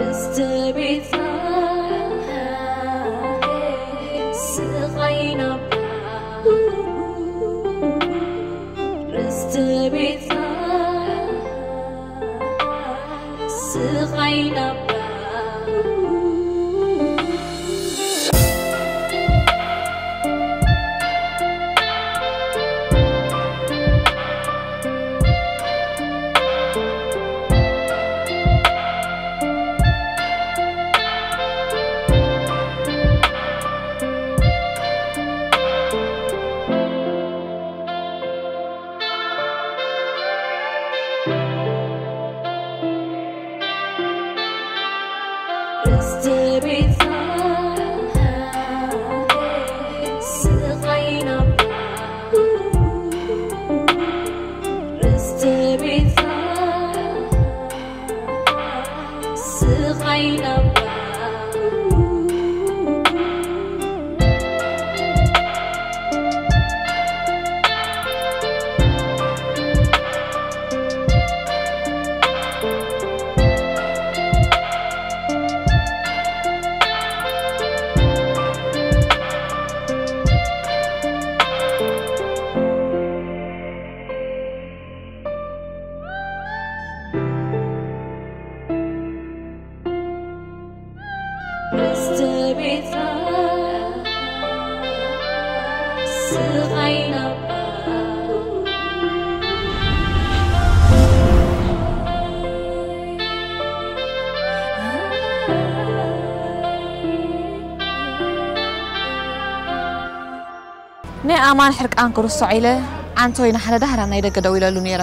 ርስቲ ቤትካ ስቓይ ናብራ፣ ርስቲ ቤትካ ስቓይ ናብራ። ናይ ኣማን ሕርቃን ክርስዖ ኢለ ዓንቶይ ንሓደ ዳህራ ናይ ደገ ደው ኢለሉ ነይረ።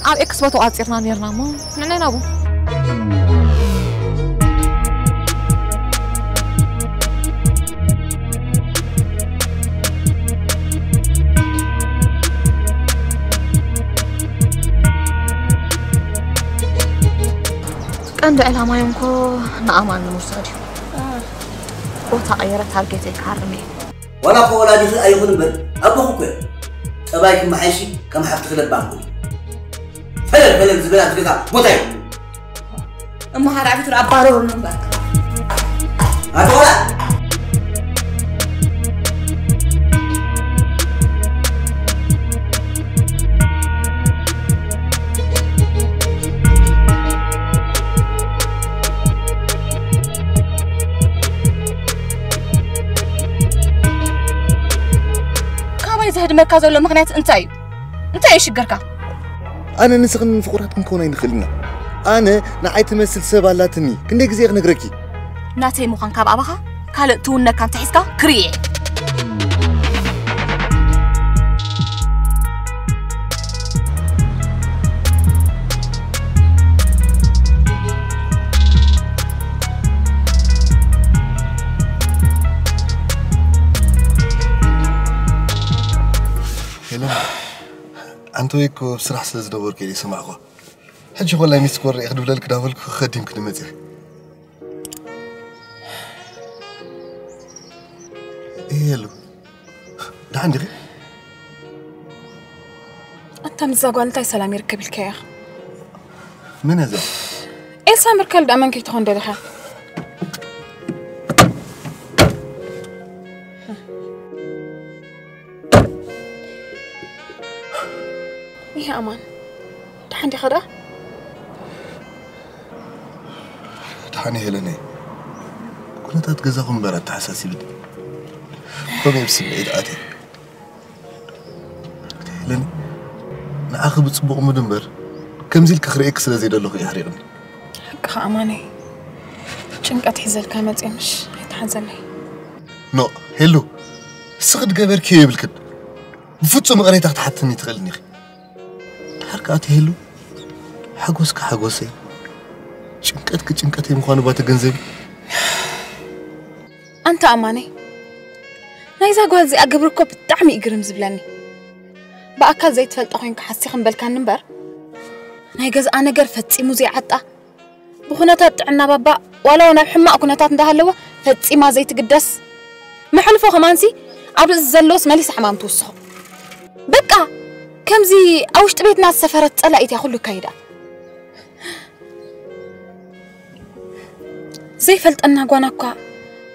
ኣብ ኤክስፖ ተቋጺርና ነይርና እሞ ንዕናይ ናብኡ። ቀንዲ ዕላማይ እንኮ ንኣማን ንምውሳድ እዩ። ቦታ ቀየረ ታርጌተይ ክሃርም እየ። ዋላ እኮ ወላዲኺ ኣይኹን እምበር ኣቦኺ እኮ እዮም። ጠባይኪ መሓይሺ ከም ሓፍትኺ ለባም ኩኒ። ፈለል ፈለል ዝብል ኣብዚ ገዛ ቦታ የብሉን። እሞ ሓደ ዓመት ኣባረሩኒ እምበር። ኣቶ ወላ! ካባይ ዘህድመካ ዘሎ ምኽንያት እንታይ እዩ? እንታይ እዩ ሽግርካ? ኣነ ንስኽን ፍቑራት ክንከውን ኣይንኽእል ኢና። ኣነ ንዓይ ትመስል ሰብ ኣላትኒ። ክንደይ ግዜ ክነግረኪ? ናተይ ምዃን ካብ ኣባኻ ካልእ ትውነካ እንተሒዝካ ክርእየ። ሄሎ፣ ኣንተ ወይ እኮ ኣብ ስራሕ ስለ ዝነበርኩ እየ ዝሰማዕኳ። ሕጂ ኮላይ ሚስ ኮል ርኤ ክድውለልክ ዳበልኩ ክኸዲም ክድመጽ እየ። እየሉ፣ ደሓን ዲኺ? ኣታ ምስዛ ጓል እንታይ ሰላም ይርከብ ኢልካያ ኢኻ? መን እያ እዛ? ኤልሳ ምርከል ደኣ መን ከይትኾን ደሊኻ? ይሄ ኣማን፣ ደሓን ዲኻ ደኣ? ደሓን እየ ሄለነይ። ኩነታት ገዛኹም እምበር ኣተሓሳሲብኒ። ከምኡ እየ ብስምዒት ኣትየ። ሄለነይ፣ ንዓኺ ብጽቡቕ ሙድ እምበር፣ ከምዚ ኢልኪ ክርእየኪ ስለ ዘይደለኹ እዩ ኣሕሪቕኒ። ሓቅኻ ኣማነይ። ጭንቀት ሒዘልካ መጽየ ምሽ? ኣይትሓዘለይ። ኖ፣ ሄሉ፣ እስኺ ድገበርክዮ የብልክን። ብፍጹም ይቕሬታ ክትሓትኒ ትኽእልኒ ኢኺ። ድሓር ከኣ ትሄሉ፣ ሓጎስኪ ሓጎሰይ፣ ጭንቀትኪ ጭንቀተይ ምዃኑ እባ ተገንዘቢ። ኣንታ ኣማነይ፣ ናይዛ ጓል እዚኣ ግብሪ እኮ ብጣዕሚ እዩ ግርም ዝብለኒ። ብኣካል ዘይትፈልጣ ኮይንካ ሓሲኺ እምበልካኒ እምበር፣ ናይ ገዝኣ ነገር ፈጺሙ ዘይዓጣ፣ ብኩነታት ጥዕና ባባ ዋላ እውን ኣብ ሕማቕ ኩነታት እንዳሃለወ ፈጺማ ዘይትግደስ፣ መሕልፎ ከማንሲ ኣብ ርእሲ ዘለዎስ መሊሳ ሕማም ትውስኾ። በቃ ከምዚ ኣብ ውሽጢ ቤትና ዝሰፈረት ጸላኢት እያ ኩሉ ኣካይዳ። ዘይፈልጠና ጓና እኳ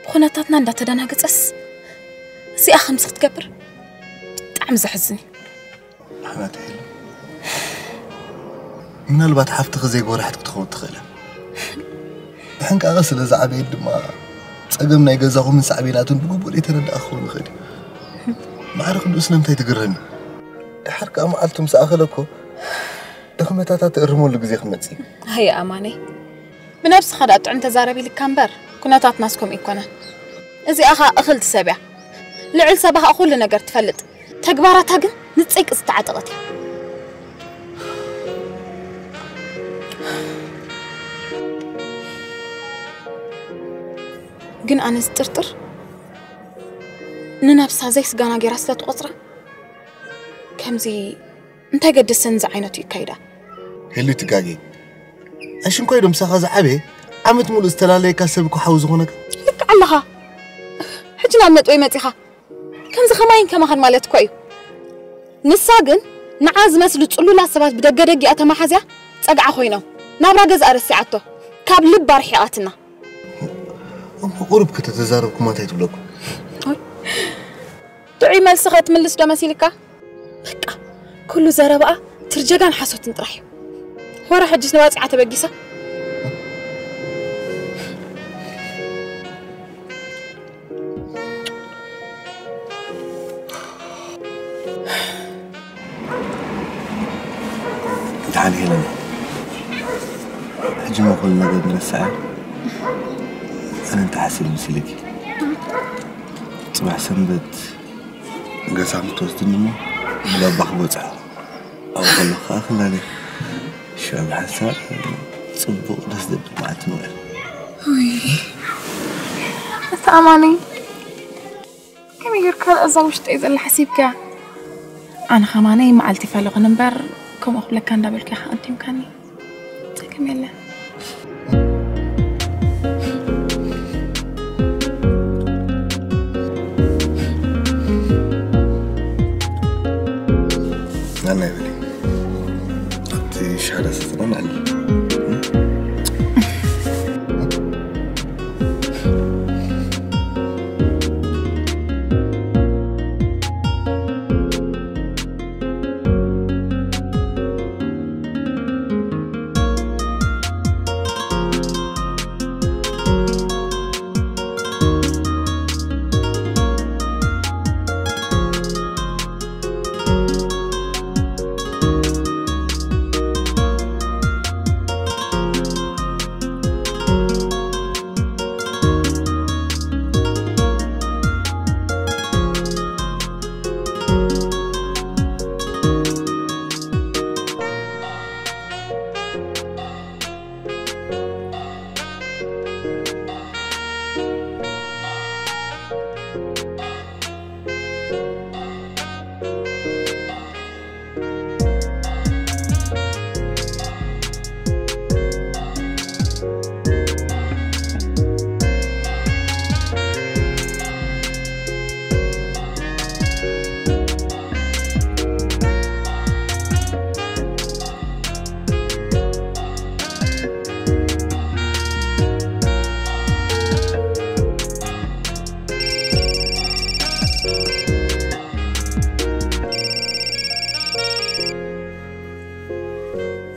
ብኹነታትና እንዳተደናገጸስ እዚኣ ከምዚ ክትገብር ብጣዕሚ ዘሕዝን እዩ። ሓናት ሄለን፣ ምናልባት ሓፍትኺ ዘይጎራሕቲ ክትኸውን ትኽእል እያ። ብሕንቃቐ ስለ ዝዓበየት ድማ ጸገም ናይ ገዛኹምን ሳዕቤናቱን ብግቡእ ዘይተረዳእ ክኸውን ይኽእል እዩ። ማዕረ ክንድኡ ስለምንታይ ትግረሚ? ደሓር ከኣ መዓልቱ ምስ ኣኸለ እኮ ድኽመታታ ትእርመሉ ግዜ ክመጽእ እዩ። ኣየ ኣማነይ፣ ብነብስኻ ደኣ ጥዑም ተዛረብ ኢልካ እምበር፣ ኩነታትናስ ከምኡ ኣይኮነን። እዚኣ ኸኣ እኽል ትሰብ እያ። ልዕሊ ሰባ ኸኣ ኩሉ ነገር ትፈልጥ። ተግባራታ ግን ንጸይቂ ዝተዓጠቐት እያ። ግን ኣነ ዝጥርጥር ንነብሳ ዘይስጋና ጌራ ስለ ትቖጽራ ከምዚ እንታይ ገደሰኒ ዝዓይነቱ ይካይዳ። ሄሉ ትጋጌ። ኣሽንኳይ ዶ ምሳኻ ዝዓበየ ዓመት ሙሉእ ዝተላለየካ ሰብ እኮ ሓው ዝኾነካ። ልክዕ ኣለኻ። ሕጂ ናብ ነጥበይ መጺኻ። ከምዚ ከማይን ከማኻን ማለት እኮ እዩ። ንሳ ግን ንዓ ዝመስሉ ጽሉላት ሰባት ብደገ ደጊኣ ተማሓዝያ ጸግዓ ኮይኖም ናብራ ገዝኣ ረሲዓቶ ካብ ልባ ርሒቓትና። እሞ ቁሩብ ከተተዛረብኩማ እንታይ ትብለኩም? ጥዑይ መልሲ ከትምልስ ዶ መሲልካ? በቃ ኩሉ ዘረባኣ ትርጀጋን ሓሶትን ጥራሕ እዩ። ወረ ሕጅስ ንባጽዓ ተበጊሳ። እንተሓን ሄለና ሕጂ ሞ ኩሉ ነገር ንረስዐ። ኣነ እንታይ ሓሲብ መሲልኪ? ጽባሕ ሰንበት ገዛ ምትወስድኒ እሞ ብላባ ክበጽሖ ኣብኡ ከለኹ ከዓ ክላለ ሽዑ ብሓንሳብ ጽቡቕ ደስ ዘብል መዓልቲ ንውዕል። ውይ፣ ኣታ ኣማኒ፣ ከመይ ጌርካ እዛ ውሽጠይ ዘላ ሓሲብካ? ኣነ ኸማነይ መዓልቲ ይፋለኹን እምበር፣ ከምኡ ክብለካ እንዳበልካ ኢኻ ኣንቲምካኒ። ጸገም የለን። ናናይ በሊ ኣብቲ ሻዳ ሰተና ንዕሊ።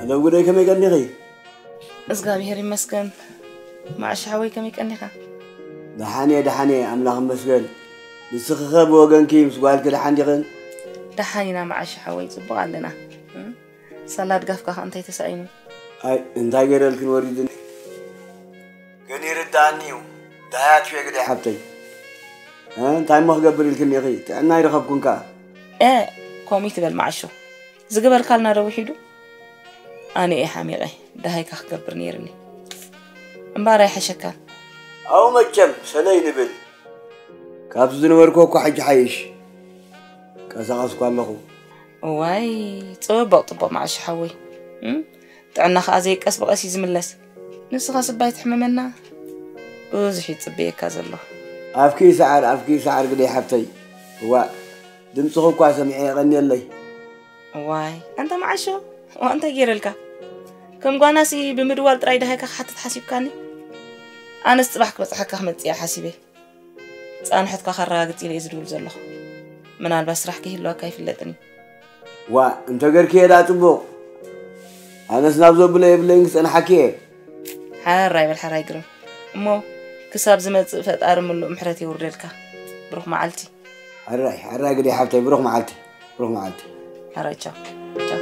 ኣለው ጉዳይ ከመይ ቀኒኺ? እግዚኣብሔር ይመስገን። መዓሽ ሓወይ ከመይ ቀኒኻ? ደሓን እየ፣ ደሓን እየ፣ ኣምላኽ ይመስገን። ንስኺኸ ብወገንኪ ምስ ጓልኪ ደሓን ዲኽን? ደሓን ኢና መዓሽ ሓወይ፣ ጽቡቕ ኣለና። እም? ሳላ ድጋፍካ ከ እንታይ ተሳኢኑ? ኣይ፣ እንታይ ገይረልክን ወሪዱኒ? ግን ይርድኣኒ እዩ። ደሃይ ኣጥፊኤ ግደይ ሓብተይ። እ፣ እንታይ እሞ ክገብር ኢልክኒ ኢኺ? ጥዕና ኣይረኸብኩን ከኣ። እ፣ ከምኡ ትበል መዓሾ። ዝግበርካልና ዶ ውሒዱ? ኣነ እየ ሓሚቐ። ደሃይካ ክገብር ነይርኒ። እምበኣር ኣይሓሸካን። ኣው መቸም ሰለይ ንብል። ካብቲ ዝነበርኩ እኮ ሕጂ ሓይሽ። ቀሳቐስኩ ኣለኹ። እዋይ፣ ጽቡቕ፣ ጽቡቕ መዓሾ ሓወይ። እም? ጥዕና ኸኣ ዘይቀስ ብቐስ እዩ ዝምለስ። ንስኻ ስባይ ትሕመመና፣ ብዙሕ እዩ ዝጽበየካ ዘሎ። ኣፍኪ ይሰዓር፣ ኣፍኪ ይሰዓር ግደይ ሓብተይ። እዋእ፣ ድምፅኺ እኳ ሰሚዐ የቐንየለይ። እዋይ፣ ኣንታ መዓሾ፣ እዋ እንታይ ገይረልካ? ከም ጓናሲ ብምድዋል ጥራይ ደሃይካ ክሓትት ሓሲብካኒ? ኣነስ ጽባሕ ክበጽሓካ ክመጽእ እየ ሓሲበ። ጻንሖትካ ከረጋግጽ ኢለ እየ ዝድውል ዘለኹ። ምናልባት ስራሕ ከይህልወካ ኣይፍለጥን እዩ። ዋ፣ እንተገርክየ ዳ ጽቡቕ። ኣነስ ናብ ዘብሎ የብለይን ክጸንሓኪ እየ። ሓራይ በል ሓራይ ግርም። እሞ ክሳብ ዝመጽእ ፈጣሪ ምሉእ ምሕረት የውርደልካ። ብሩኽ መዓልቲ። ሓራይ፣ ሓራይ ግደይ ሓብተይ፣ ብሩኽ መዓልቲ። ብሩኽ መዓልቲ። ሓራይ ቻው። ቻው።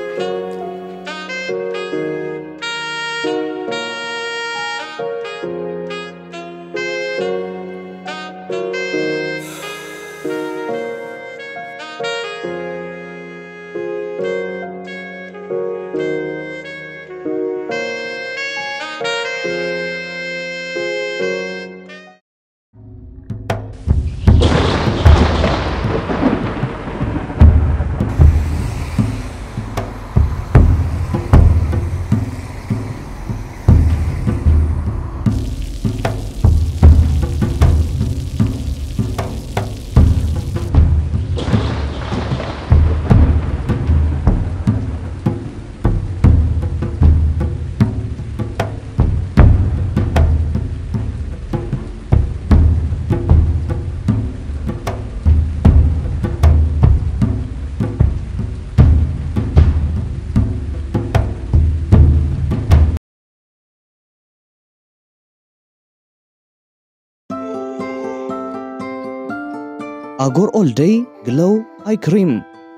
ኣጎር ኦል ደይ ግሎው ኣይ ክሪም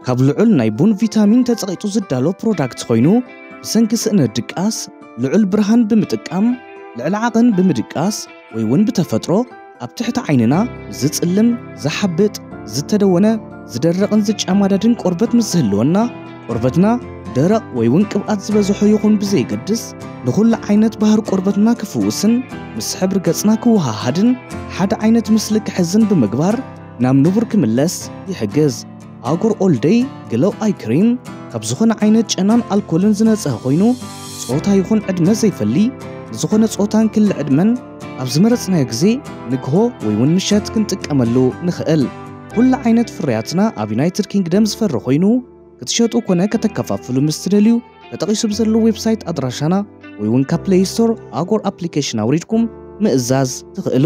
ካብ ልዑል ናይ ቡን ቪታሚን ተጸቒጡ ዝዳሎ ፕሮዳክት ኮይኑ፣ ብሰንኪ ስእነት ድቃስ ልዑል ብርሃን ብምጥቃም፣ ልዕሊ ዓቐን ብምድቃስ ወይ እውን ብተፈጥሮ ኣብ ትሕቲ ዓይንና ዝጽልም፣ ዝሓብጥ፣ ዝተደወነ፣ ዝደረቕን ዝጨማዳድን ቆርበት ምስ ዝህልወና፣ ቆርበትና ደረቕ ወይ እውን ቅብኣት ዝበዝሖ ይኹን ብዘየገድስ፣ ንኹሉ ዓይነት ባህሪ ቆርበትና ክፍውስን ምስ ሕብሪ ገጽና ክወሃሃድን ሓደ ዓይነት ምስሊ ክሕዝን ብምግባር ናብ ንቡር ክምለስ ይሕግዝ። ኣጎር ኦል ደይ ግሎው ኣይ ክሪም ካብ ዝኾነ ዓይነት ጨናን ኣልኮልን ዝነጽሀ ኮይኑ፣ ጾታ ይኹን ዕድመ ዘይፈሊ፣ ንዝኾነ ጾታን ክሊ ዕድመን ኣብ ዝመረጽናዮ ግዜ ንግሆ ወይ እውን ምሸት ክንጥቀመሉ ንኽእል። ኩሉ ዓይነት ፍርያትና ኣብ ዩናይትድ ኪንግደም ዝፈሪ ኮይኑ፣ ክትሸጡ ኮነ ከተከፋፍሉ ምስ ትደልዩ፣ ተጠቒሱ ብዘሎ ዌብሳይት ኣድራሻና ወይ እውን ካብ ፕሌይ ስቶር ኣጎር ኣፕሊኬሽን ኣውሪድኩም ምእዛዝ ትኽእሉ።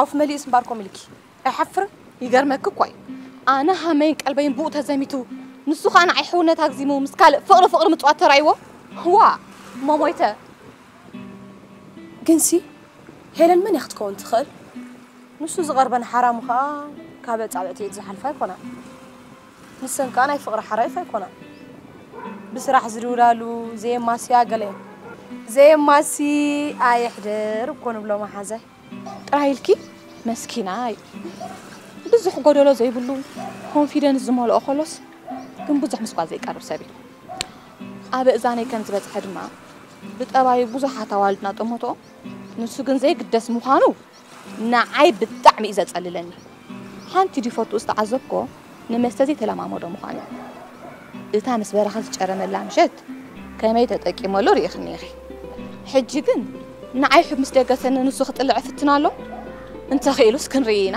ኣፍ መሊእስ እምባር ኮም ኢልኪ ኣይሓፍርን? ይገርመኪ እኮ እዩ። ኣነ ሃመይን ቀልበይን ብኡ ተዘሚቱ፣ ንሱ ኸኣ ንዓይ ሕውነት ኣግዚሙ ምስ ካልእ ፍቕሪ ፍቕሪ ምጽዋት ተራእይዎ። ዋ፣ እሞ ሞይተ። ግንሲ ሄለን መን እያ ክትከውን ትኽእል? ንሱ ዝቐርበን ሓራሙ ኸኣ ካብ ኣጻብዕቲ ኢድ ዝሓልፋ ኣይኮናን። ንሰን ከኣ ናይ ፍቕሪ ሓራይፍ ኣይኮናን። ብስራሕ ዝድውላሉ ዘየማስያ ገለ እየን። ዘየማሲ ኣየሕድር እኮ ንብሎ መሓዛይ። ጥራይ ኢልኪ መስኪና እዩ። ብዙሕ ጎደሎ ዘይብሉ ኮንፊደንስ ዝመልኦ ከሎስ ግን ብዙሕ ምስ ጓል ዘይቀርብ ሰብ እዩ። ኣብ እዛነይ ከም ዝበጽሐ ድማ ብጠባዩ ብዙሓት ኣዋልድና ጠመቶ ንሱ ግን ዘይግደስ ምዃኑ ንዓይ ብጣዕሚ እዩ ዘጸልለኒ። ሓንቲ ድዩ ፈቱ ዝተዓዘብኮ ንመስተ ዘይተለማመዶ ምዃኑ እዩ። እታ ምስ በረኸት ዝጨረመላ ምሸት ከመይ ተጠቂመሉ ርኢኽኒ ኢኺ። ሕጂ ግን ንዓይ ሕብ ምስ ደገሰኒ ንሱ ክጥልዕ እፍትን ኣሎ። እንተኽኢሉስ ክንርኢ ኢና።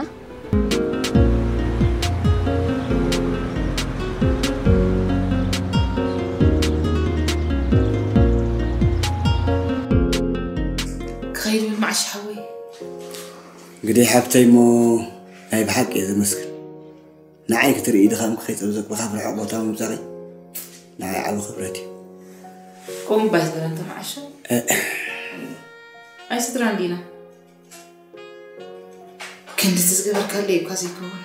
ክኸይድ ብል መዓሽ ሓወይ። ግደይ ሓብተይ እሞ ናይ ብሓቂ እየ ዘመስግን። ንዓይ ክትርኢ ድኻምኪ ከይጸብዘቅብኻ ብርሑቕ ቦታ ምምጻእኺ ንዓይ ዓቢ ክብረት እዩ። ከምኡ ባይ ዝበለ እንተ መዓሾ። እ። ኣይ ስድራን ዲና። ክንድቲ ዝገበርካለይ እኳ ዘይከውን።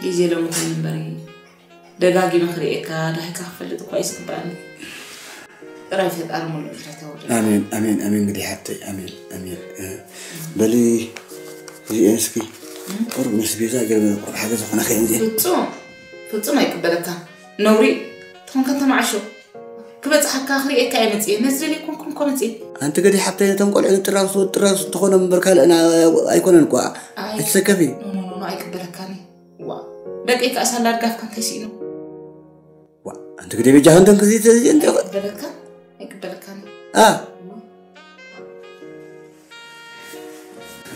ግዜ ሎሚ ኮይኑ እምበር እዩ። ደጋጊመ ክርእየካ፣ ዳሂካ ክፈልጥ እኳ እዩ ዝግባኣኒ። ጥራይ ፈጣሪ ሙሉእ ምሕረት ኣውርድ። ኣሜን፣ ኣሜን፣ ኣሜን። እንግዲህ ሓብተይ፣ ኣሜን፣ ኣሜን። እ፣ በሊ፣ እዚኤን እስኪ፣ እም? ቁሩብ ነስቤዛ ገለ ቁሩብ ሓገዝ ዝኾነኺ እንዴ? ፍጹም፣ ፍጹም ኣይቅበለካን። ነውሪ፣ ተኾንካ እንተ መዓሾ። ክበጽሓካ ክርእየካ እየ መጽየ። ነዚ ደልየ ኮንኩን እኮ መጽየ። ኣንቲ ገዲ ሓብተይ፣ ነቶም ቆልዑ ንጥራሱ፣ ጥራሱ እንተኾኖም እምበር ካልእ ና-፣ ኣይኮነን እኳ። ኣይ። ኣይትሰከፊ። ኖ፣ ኖ፣ ኖ፣ ኖ፣ ኣይቅበለካን እዩ። ዋ፣ ደቀይ ከኣ ሳላ ድጋፍካ እንታይ ስኢኖም? ዋ፣ ኣንቲ ግደ በጃ ክንደን ክዚ ተዚ እንተ ኣይቅበለካ፣ ኣይቅበለካን። ኣ። ዋ።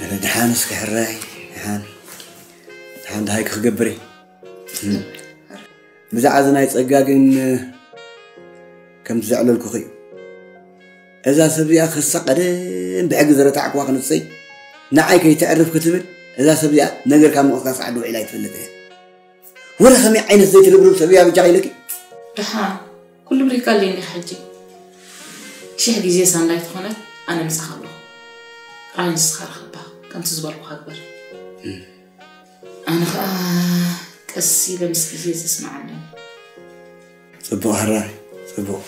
ኣረ፣ ደሓን እስኪ ሕራይ፣ ደሓን። ደሓን ደሃይ ክገብር እየ። እም። ብዛዕባ እዚ ናይ ጸጋ ግን፣ ከምቲ ዘዕለልኩኺ እዩ። እዛ ሰብ እዚኣ ክሳ ቀደም ብሕጊ ዝረታዕክዋ ክንሰይ፣ ንዓይ ከይተዕርፍ ክትብል፣ እዛ ሰብ እዚኣ ነገር ካብ ምቕስቃስ ዓዲ ውዒላ ኣይትፈልጥን እያ። ወረ ከመይ ዓይነት ዘይትርብርብ ሰብ እያ በጃኺ ኢለኪ። ደሓን፣ ኩሉ ብሪካ ኣለኒ ሕጂ። ሽሕ ግዜ ሳንዳይ ትኾነት፣ ኣነ ምሳኻ ኣለኹ። ጥራይ ንስኻ ርኸባ፣ ከምቲ ዝበልኩኻ ግበር። እም። ኣነ ኸኣ ቀስ ኢለ ምስ ግዜ ዘስምዓለኒ። ጽቡቕ ሕራይ፣ ጽቡቕ፣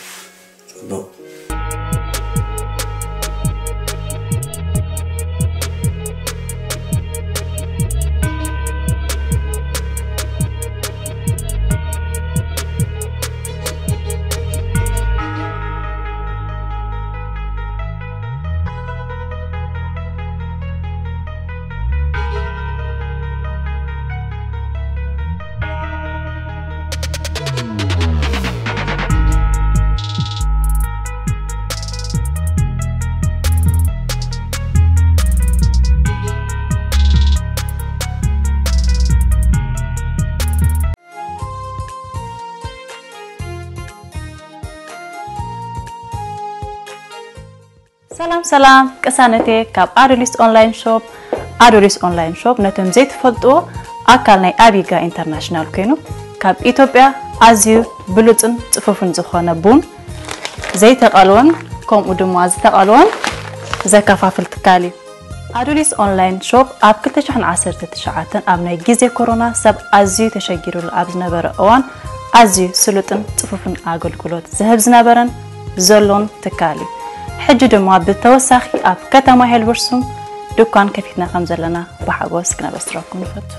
ጽቡቕ። ሰላም ሰላም፣ ቅሳነቴ ካብ ኣዶሊስ ኦንላይን ሾፕ። ኣዶሊስ ኦንላይን ሾፕ ነቶም ዘይትፈልጥዎ ኣካል ናይ ኣቢጋ ኢንተርናሽናል ኮይኑ፣ ካብ ኢትዮጵያ ኣዝዩ ብሉጽን ጽፉፍን ዝኾነ ቡን ዘይተቐልወን ከምኡ ድማ ዝተቐልወን ዘከፋፍል ትካል እዩ። ኣዱሊስ ኦንላይን ሾፕ ኣብ ክልተ ሽሕን ዓሰርተ ትሽዓተን ኣብ ናይ ግዜ ኮሮና ሰብ ኣዝዩ ተሸጊሩሉ ኣብ ዝነበረ እዋን ኣዝዩ ስሉጥን ጽፉፍን ኣገልግሎት ዝህብ ዝነበረን ዘሎን ትካል እዩ። ሕጂ ድማ ብተወሳኺ ኣብ ከተማ ሄልበርሱም ድኳን ከፊትና ከም ዘለና ብሓጎስ ክነበስረኩም ንፈቱ።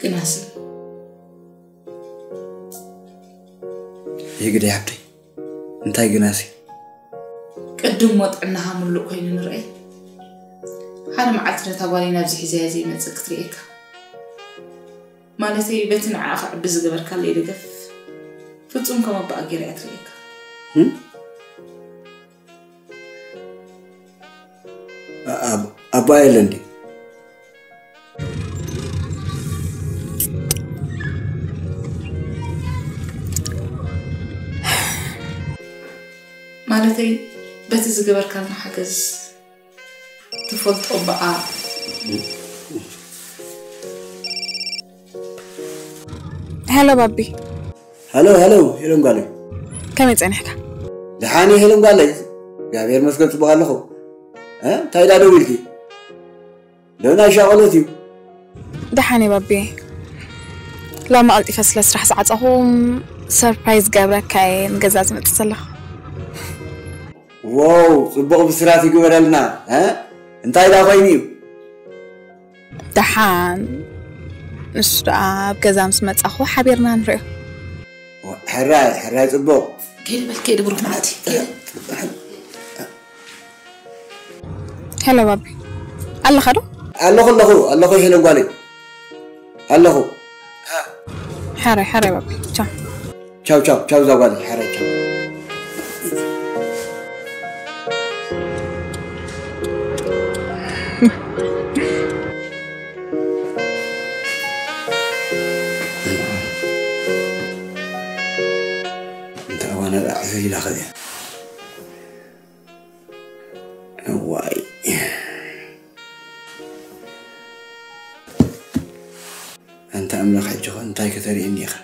ግናሲ። ይግዲ ሓብተይ፣ እንታይ ግናሲ? ቅድም ሞ ጥዕናኻ ምሉእ ኮይኑ ንርኣይ። ሓደ መዓልቲ ነታ ጓለይ ናብዚ ሒዘያ ዘይመጽእ ክትርእየካ። ማለተይ በቲ ንዓኣ ክዕቢ ዝገበርካለይ ደገፍ ፍጹም ከም ኣባኣ ገይረ እያ ትርእየካ። እም? ኣ- ኣብ- ኣባ የለን ድዩ? ማለተይ በቲ ዝገበርካልና ሓገዝ ትፈልጦ በኣ ሄሎ ባቢ። ሃሎ ሃሎ፣ ሄለን ጓለይ። ከመይ ጸኒሕካ? ደሓን እየ ሄለን ጓለይ። እግዚኣብሔር ይመስገን ጽቡቕ ኣለኹ። እ? እንታይ ዳ ደው ኢልኪ? ዶ ናይ ሻቕሎት እዩ? ደሓን እየ ባቢ። ሎሚ ቀልጢፈ ስለ ስራሕ ዝዓጸኹ ሰርፕራይዝ ገብረካ እየ ንገዛ ዝመጽእ ዘለኹ። ዋው፣ ጽቡቕ ብስራት ይግበረልና። እ? እንታይ ዳ ኮይኑ እዩ? ደሓን ንሱ ደኣ ኣብ ገዛ ምስ መጻኹ ሓቢርና ንሪኦ። ሕራይ ሕራይ፣ ጽቡቕ። ከይደ በል ከይደ ብሩክ መዓልቲ። ሄሎ ባቢ ኣለኻ ዶ? ኣለኹ ኣለኹ ኣለኹ፣ ሄለን ጓለይ ኣለኹ። ሓራይ ሓራይ ባቢ ቻው። ቻው ቻው ቻው፣ እዛ ጓለይ ሓራይ ቻው። እንተ ኣዋነ ራዕሰ ይላኸ እያ። እዋይ። ኣንታ ኣምላኽ፣ ሕጂ ኸ እንታይ ከተርእየኒ ኢኻ?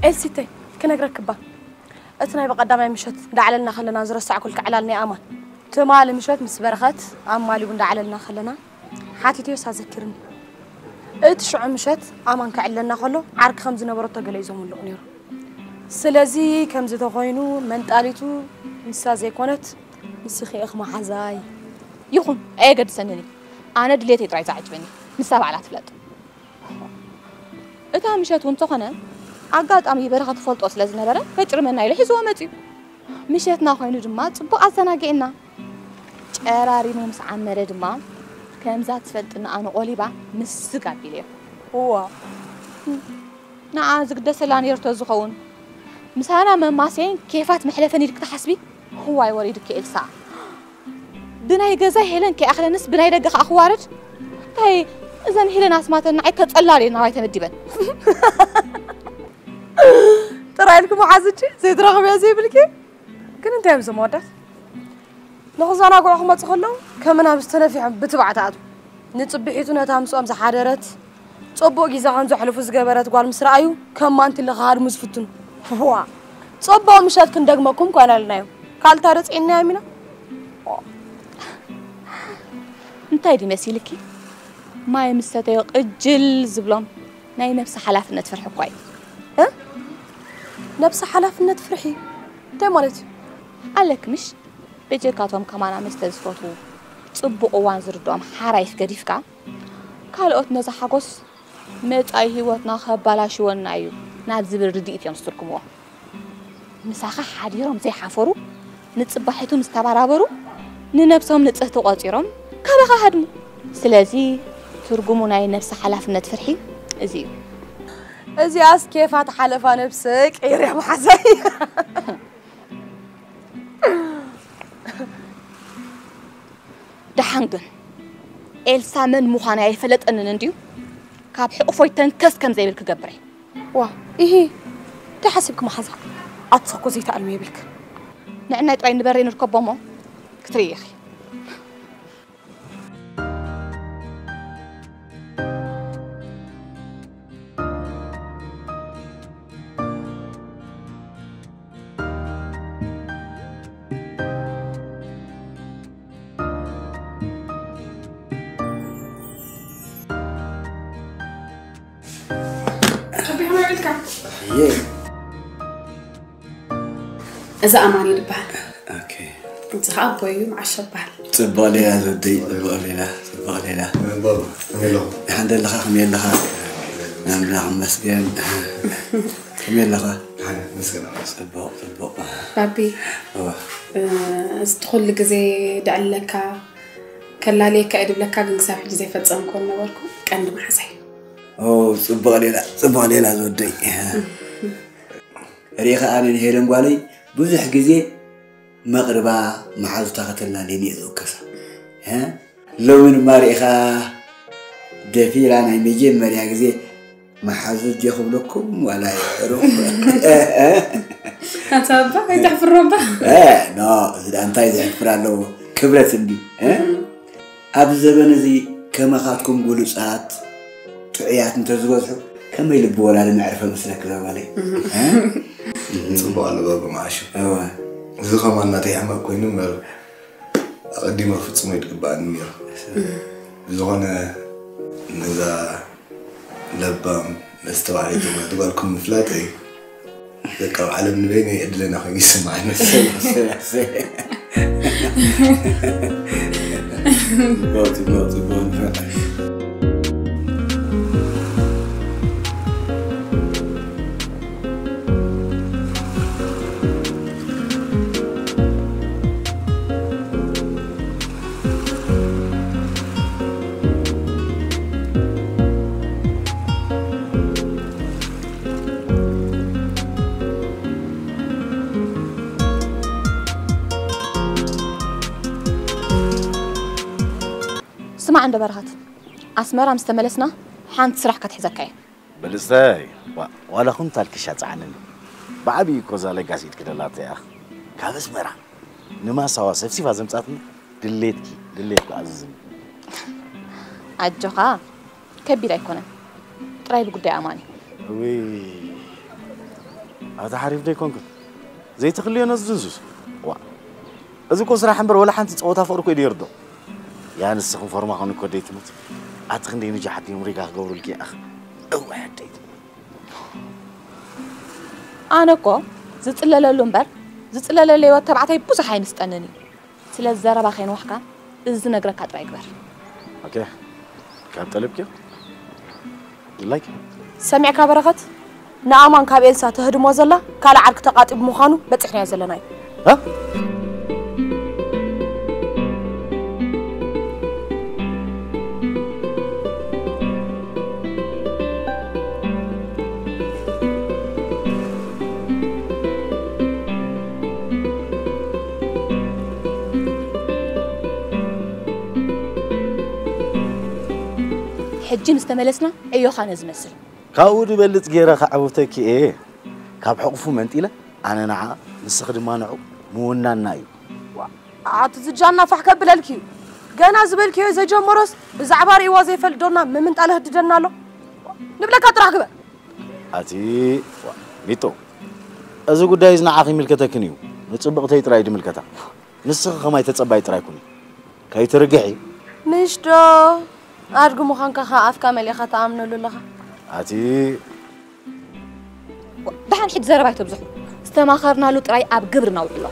ኤልሲተይ ክነግረክባ እቲ ናይ በቀዳማይ ምሸት እንዳዕለልና ከለና ዝረሳዕኩልካ ዕላል ናይ ኣማን ትማሊ ምሸት ምስ በረኸት ኣብ ማሊቡ እንዳዕለልና ከለና ሓቲትዮስ ኣዘኪርኒ። እቲ ሽዑ ምሸት ኣማን ከዕለና ከሎ ዓርኪ ከም ዝነበሮ ተገለ እዩ ዘምልቕ ነይሩ። ስለዚ ከምዚ ተኾይኑ መንጣሊቱ ንሳ ዘይኮነት ንስኺ ኢኺ መሓዛይ። ይኹን ኣየገድሰንን እዩ። ኣነ ድሌተይ ጥራይ ዝዓጅበኒ ንሳ ባዕላ ትፍለጥ። እታ ምሸት እውን ተኾነ ኣጋጣሚ በረኸት ትፈልጦ ስለ ዝነበረ ከጭርመና ኢሉ ሒዝዎ መፅዩ። ምሸትና ኮይኑ ድማ ፅቡቕ ኣዘናጊዕና። ጨራሪሙ ምስ ዓመረ ድማ ከምዛ ትፈልጥኒ ኣነ ቆሊባ ምስግ ኣቢለዮ። እዋ ንዓ ዝግደሰላ ነይሩ ተዝኸውን ምሳና መማሰይን ኬፋት መሕለፈን ኢልክ ትሓስቢ? እዋይ ወሪድኪ ኤልሳ። ብናይ ገዛ ሄለን ከይኣኽለንስ ብናይ ደገ ከኣ ክዋረድ? እንታይ እዘን ሄለን ኣስማተን ንዓይ ከጸላልየን ናባይ ተመዲበን። ጥራይ ኢልኪ መሓዝቺ ዘይትረኽብዮ ዘይብልኪ ግን እንታይ እዮም እዞም ኣወዳት? ንኽዘናግዑ ክመፁ ከለዉ ከም ናብስ ተነፊሖም ብትባዕ ትኣትዉ። ንፅብሒቱ ነታ ምስኦም ዝሓደረት ፅቡቕ ግዜ ከም ዘሕልፉ ዝገበረት ጓል ምስ ረኣዩ ከም ማንትለ ክሃድሙ ዝፍትኑ። ዋ! ፅቡቕ ምሸት ክንደግመኩም ኮና ኢልናዮም። ካልእ ታረፂዕናዮም ኢና። እንታይ ድዩ መሲልኪ? ማይ ምስ ሰተዮ ቅጅል ዝብሎም ናይ ነብሲ ሓላፍነት ፍርሒ እኳ እዩ። እ? ነብሲ ሓላፍነት ፍርሒ እንታይ ማለት እዩ? ኣለኪ ምሽ? ብጀካቶም ከማና መስተ ዝፈትዉ፣ ጽቡቕ እዋን ዝርድኦም ሓራይፍ ገዲፍካ፣ ካልኦት ነዚ ሓጎስ መጻኢ ህይወትና ከባላሽወና እዩ ናብ ዝብል ርድኢት እዮም ዝትርጉምዎ። ምሳኻ ሓዲሮም ዘይሓፈሩ፣ ንጽባሒቱ ምስ ተባራበሩ፣ ንነብሶም ንጽህቲ ቆጺሮም ካባኻ ሃድሙ። ስለዚ ትርጉሙ ናይ ነብሲ ሓላፍነት ፍርሒ እዚ እዩ። እዚኣስ ኬፋ ተሓለፋ ነብሰይ ቀይርያ መሓዛይ። ደሓን ግን ኤልሳ መን ምዃነይ ኣይፈለጠንን እንድዩ። ካብ ሕቑፎይ ተንከስ ከም ዘይብል ክገብር እየ። ዋ ኢሂ እንታይ ሓሲብኪ መሓዛ? ኣትሰኮ ዘይትኣልሚ የብልክን። ንዕናይ ጥራይ ንበሪ ንርከቦ እሞ ክትርኢ ኢኺ። እየ። እዚ ኣማኒ ይበሃል። ኦኬ። እዚ ከዓ ኣቦይ እዩ፣ መዓሾ ይበሃል። ጽቡቕ ሌላ ዘወደይ፣ ጽቡቕ ሌላ፣ ጽቡቕ ሌላ። ባባ፣ ከመይ ኣለኹም? ደሓን ደለኻ? ከመይ ኣለኻ? ኣምላኽ ይመስገን። ከመይ ኣለኻ? ደሓን፣ መስገን። ጽቡቕ፣ ጽቡቕ። ባቢ፣ እዋ። እ፣ እዚ ኩሉ ግዜ ደዕለካ፣ ከላልየካ እየ ድብለካ፣ ግን ክሳብ ሕጂ ዘይፈጸምኩ ነበርኩ። ቀንዲ መሓዛይ። ኦ፣ ጽቡቕ ሌላ፣ ጽቡቕ ሌላ ዘወደይ። ሪኢኻ ኣነ ንሄለን ጓለይ ብዙሕ ግዜ መቕርባ መሓዙታ ከተላልየኒ እየ ዝውከሳ። እ? ሎሚ ድማ ሪኢኻ ደፊራ ናይ መጀመርያ ግዜ መሓዙት ዲኹ ብለኩም ዋላ ይዕሩ። ኣታ ኣባ፣ ኣይተሕፍሮ ኣባ። እ፣ ኖ፣ እዚ ደኣ እንታይ ዘሕፍር ኣለዎ? ክብረት እንዲ። እ? ኣብዚ ዘበን እዚ ከማኻትኩም ግሉጻት፣ ጥዑያት እንተዝበዝሑ ከመይ ልቢ ወላዲ መዕርፈ መስለክ እዛ ጓለይ። እ? ጽቡቕ ኣሎ ባባ መዓሾ። እወ። እዚ ከማን ናተይ ሕማቕ ኮይኑ እምበር ኣቐዲመ ክፍጽሞ ይትግባኣኒ ነይሩ። ብዝኾነ ነዛ ለባም መስተውዓሊት ዝኾነት ጓልኩም ምፍላጠይ በቃ ኣብ ዓለም ንበይነይ ዕድለና ኮይኑ ይስምዓኒ። ጽቡቕ፣ ጽቡቕ፣ ጽቡቕ። ስማዕ እንዶ በረኸት፣ ኣስመራ ምስ ተመለስና ሓንቲ ስራሕ ከትሕዘካ እየ። ብልጽተይ፣ ዋ- ዋላ ኩንታል ክሻ ጸዓንኒ። ብዓብዪ እኮ እዛ ለጋሲት ክደላተ እያ። ካብ ኣስመራ ንማሳዋ ሰብሲባ ዘምጻትኒ ድሌትኪ፣ ድሌትኪ ኣዝዝኒ። ኣጆኻ፣ ከቢድ ኣይኮነን። ጥራይ ብጉዳይ ኣማኒ። እውይ፣ ኣታ ሓሪፍ ዶ ኣይኮንኩን? ዘይትኽልዮ ነዚ ድንዙዝ። ዋ። እዚ እኮ ስራሕ እምበር ወላ ሓንቲ ጸወታ ፍቕሪ እኮ እዩ ደይርዶ። ያ ንስኽን ፎርማኹን እኮ ደይትሙት። ኣቲ ክንደይ ንጃሓት እዮም ሪጋ ክገብሩልኪ ይኣኽ። እዋይ ኣደይ ትሙት። ኣነ እኮ ዝጽለለሉ እምበር ዝጽለለሉ ህይወት ተባዕታይ ብዙሕ ኣይምስጠንን እዩ። ስለ ዘረባ ከይንዋሕካ እዚ ዝነግረካ ጥራይ ግበር። ኦኬ። ካብ ጠለብኪ ድላይክ ሰሚዕካ በረኸት? ንኣማን ካብ ኤልሳ ተህድሞ ዘላ ካልእ ዓርኪ ተቓጢቡ ምዃኑ በጺሕናዮ ዘለና እዩ። እ? ሕጂ ምስ ተመለስና ዕዮኻ ነዝመስል። ካብኡ ዝበልጽ ገይረ ከዕውተኪ እየ። ካብ ሕቑፉ መንጢለ ኣነ ንዓ ንስኺ ድማ ንዑ ምውናንና እዩ። ኣቲ ዝጃና ፋሕ ከብለልኪ እዩ። ገና ዝበልክዮ ዘጀመሮስ ብዛዕባ ርእይዋ ዘይፈልጥ ዶና ምምንጣል ህድደና ኣሎ። ንብለካ ጥራሕ ግበር። ኣቲ ሚጦ፣ እዚ ጉዳይ እዚ ንዓኺ ይምልከተክን እዩ። ንጽብቕተይ ጥራይ ድምልከታ። ንስኺ ከማይ ተጸባይ ጥራይ ኩኒ። ከይትርግሒ። ምሽ ዶ ኣድጊ ምዃንካ ከ ኣፍካ መሊእኻ ትኣምነሉ ኣለኻ። ኣቲ ደሓን ሕጂ ዘረባ ኣይተብዝሑ። ዝተማኸርናሉ ጥራይ ኣብ ግብሪ ነውዕሎ።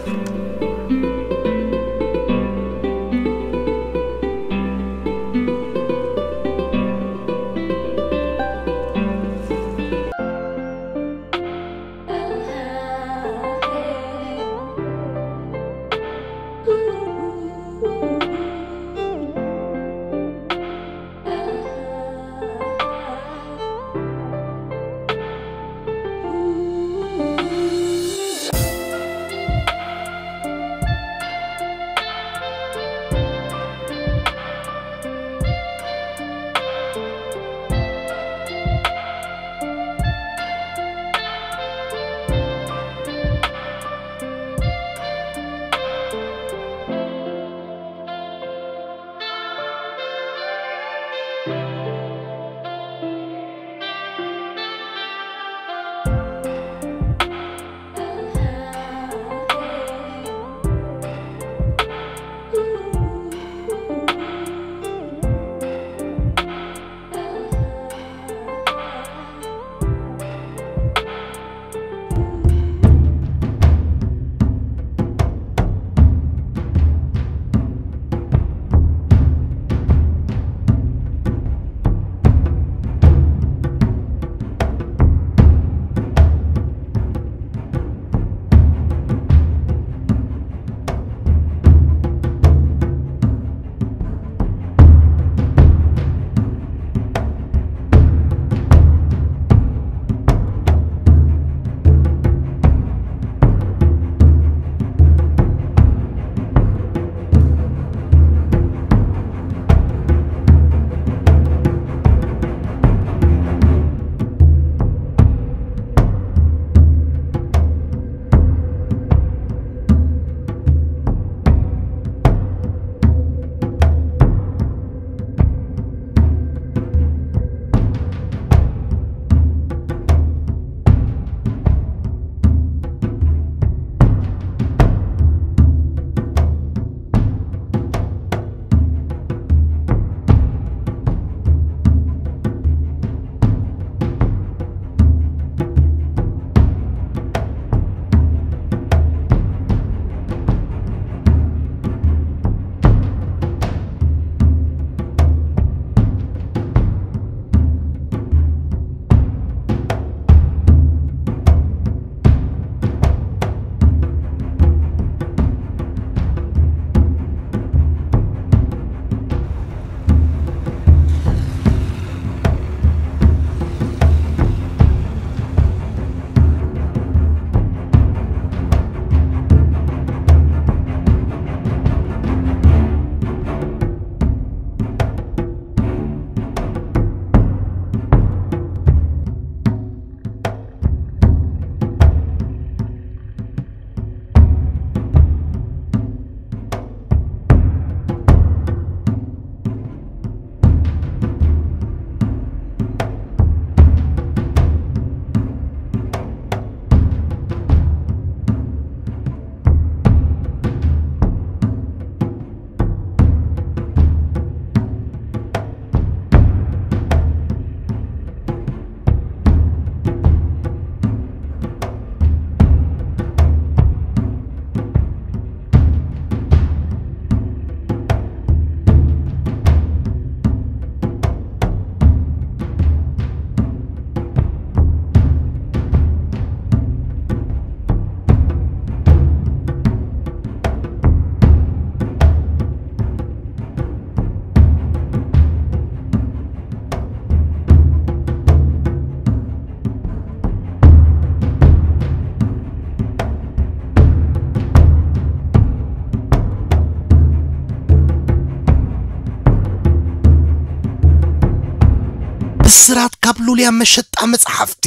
ብስራት ካብ ሉልያ መሸጣ መጽሓፍቲ።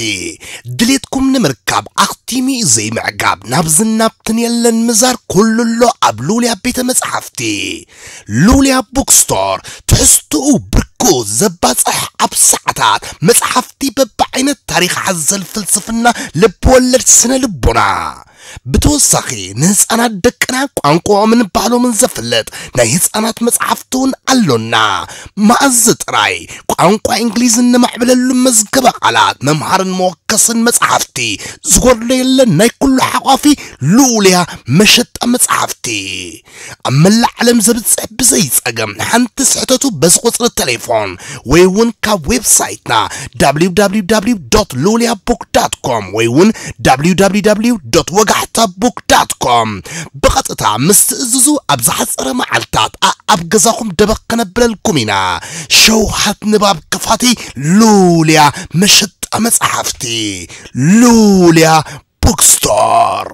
ድሌትኩም ንምርካብ ኣኽቲሙ እዩ ዘይምዕጋብ፣ ናብዝን ናብትን የለን ምዛር፣ ኩሉ ኣሎ ኣብ ሉልያ ቤተ መጽሓፍቲ። ሉልያ ቡክስቶር፣ ትሕዝትኡ ብርኩ ዘባጽሕ፣ ኣብ ሰዓታት መጽሓፍቲ በብዓይነት፣ ታሪኽ ሓዘል፣ ፍልስፍና፣ ልብወለድ፣ ስነ ልቦና። ብተወሳኺ ንህፃናት ደቅና ቋንቋኦምን ባህሎምን ዘፍልጥ ናይ ህፃናት መፅሓፍቲ እውን ኣሎና። መኣዝ ጥራይ ቋንቋ እንግሊዝ እነማዕብለሉ መዝገበ ቃላት፣ መምሃርን መወከስን መፅሓፍቲ ዝጎድሎ የለን። ናይ ኩሉ ሓቋፊ ልኡልያ መሸጣ መፅሓፍቲ። ኣብ መላእ ዓለም ዘብፅሕ ብዘይ ፀገም ሓንቲ ስሕተቱ በዚ ቁፅሪ ቴሌፎን ወይ እውን ካብ ዌብሳይትና www.luliabook.com ወይ እውን www.ወጋሕታbook.com ብቐጥታ ምስ ትእዝዙ ኣብ ዝሓፀረ መዓልታት ኣኣብ ገዛኹም ደበኽ ከነብለልኩም ኢና። ሸውሃት ንባብ ክፋቲ ሉልያ መሸጣ መፅሓፍቲ ሉልያ ቡክስቶር።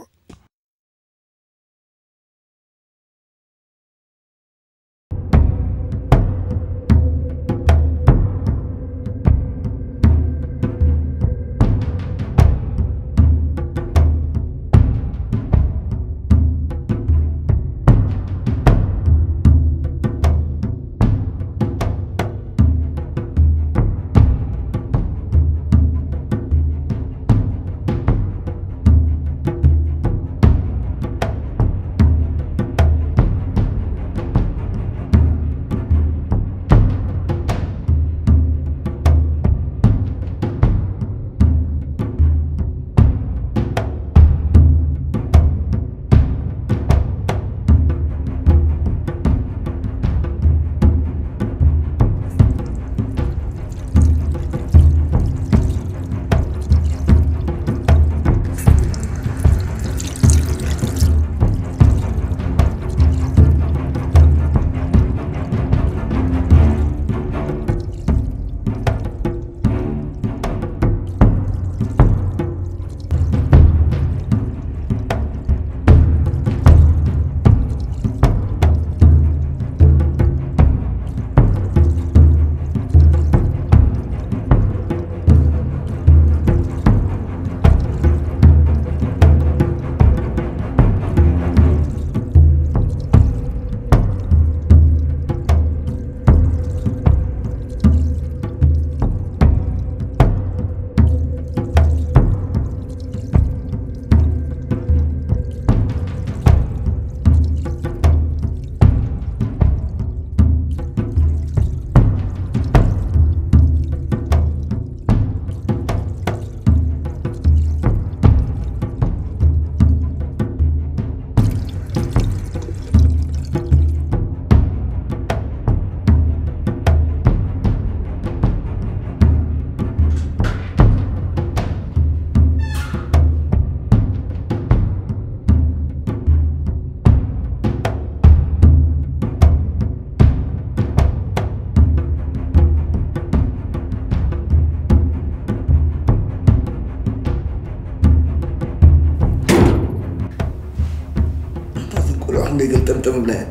ኣታ እዘን ቆልዑ ክንደይ ገልጠምጠም ይብላ እየን።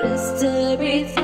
ርስተ ቤት